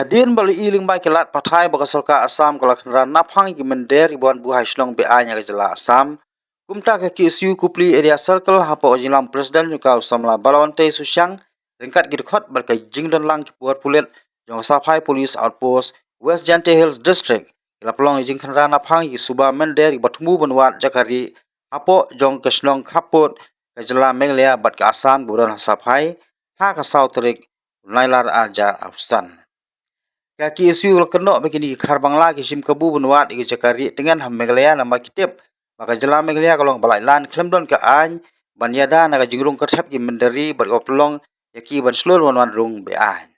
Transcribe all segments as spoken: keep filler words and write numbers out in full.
Hadien ba la ïohi lyngba ki lad pathai ba ka sorkar Assam ka la khynra naphang ïa ki mynder kiba wan buh ha shnong be-aiñ ha ka jylla Assam, kumta ka K S U Kopili Area Circle hapoh ka jingïalam President jong ka u samla Balawante Susiang, ryngkat ki dkhot bad ka jingdonlang ki por pulit jong ka Saphai Police Outpost, West Jaintia Hills District, ki la pynlong ïa ka jingkhynra naphang ïa ki suba mynder kiba thmu ban wad jaka rieh hapoh jong ka shnong khappud ka jylla Meghalaya bad ka Assam kiba don ha Saphai ha ka saw tarik u Nailar arhajar arphew san. Ka K S U ka la kynnoh ba kine ki khar Bangla ki shim kabu ban wad ïa ka jaka rieh tngen ha Meghalaya namar ki tip ba ka jylla Meghalaya ka long ba laitlan khlem don ka aiñ ban ïada na ka jingrung kyrthep ki mynder bad ka pynlong ïa ki ban shlur ban wan rung be-aiñ.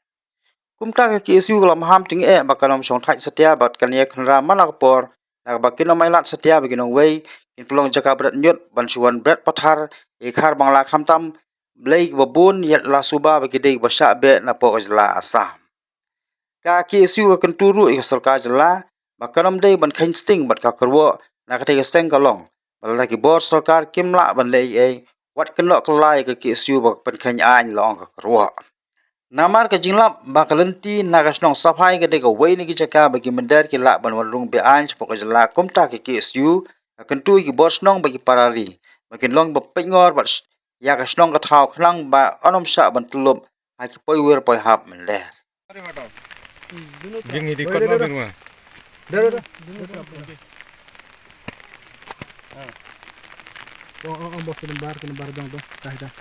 Kumta ka K S U ka la maham tyngeh ba kan ym shongthait satia bad kan ïa khynra man la ka por, na kaba kin ym ailad satia ba ki nongwei kin pynlong jaka bret ñiut ban shu wan bret pathar ïa ki khar Bangla khamtam, balei kiba bun ïa la suba ba ki dei kiba shah beh napoh ka jylla Assam. Ka K S U ka kyntu ruh ïa ka sorkar jylla ba kan ym dei ban kheiñ sting bad ka kyrwoh na katei ka seng ka long ba lada ki bor sorkar kim lah ban leh ei ei, wat kynnoh kylla ïa ka K S U ba kan pynkheiñ aiñ, la ong ka kyrwoh. Namar ka jinglap ba ka lynti na ka shnong Saphai ka dei kawei na ki jaka ba ki mynder ki lah ban wan rung be-aiñ shapoh ka jylla, kumta ka K S U ka kyntu ïa ki bor shnong bad ki para ri ba kin long ba peitngor bad ïa ka shnong ka thaw khnang ba yn ym shah ban tyllup ha ki poiwir poihap mynder. Jing hi di kot ma bin ma. Da, da, da. Oh, oh, oh, bos, ka number, ka number dong tu. Dah, dah.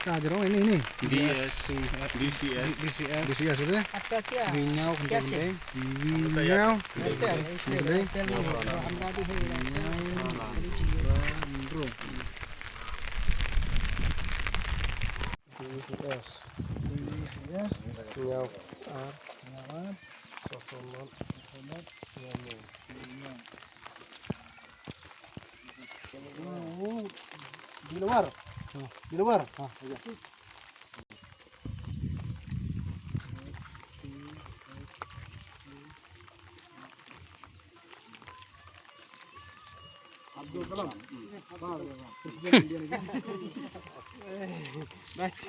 Ka jrong ini, ini. D S, D C S. D C S. D C S tu. Apa kya? Winyau, kya kentai, sih? Kentai. Winyau. Kentai. Kentai. Kentai. Kentai. Winyau. Bro. D C S. D C S. Nyaw ar. Nyaw ar. Sohomot. Sohomot. Nyaw. Nyaw. Oh, di luar. Oh. Di luar. Ah, iya. Abdul Kalam. Presiden India ni. Baik.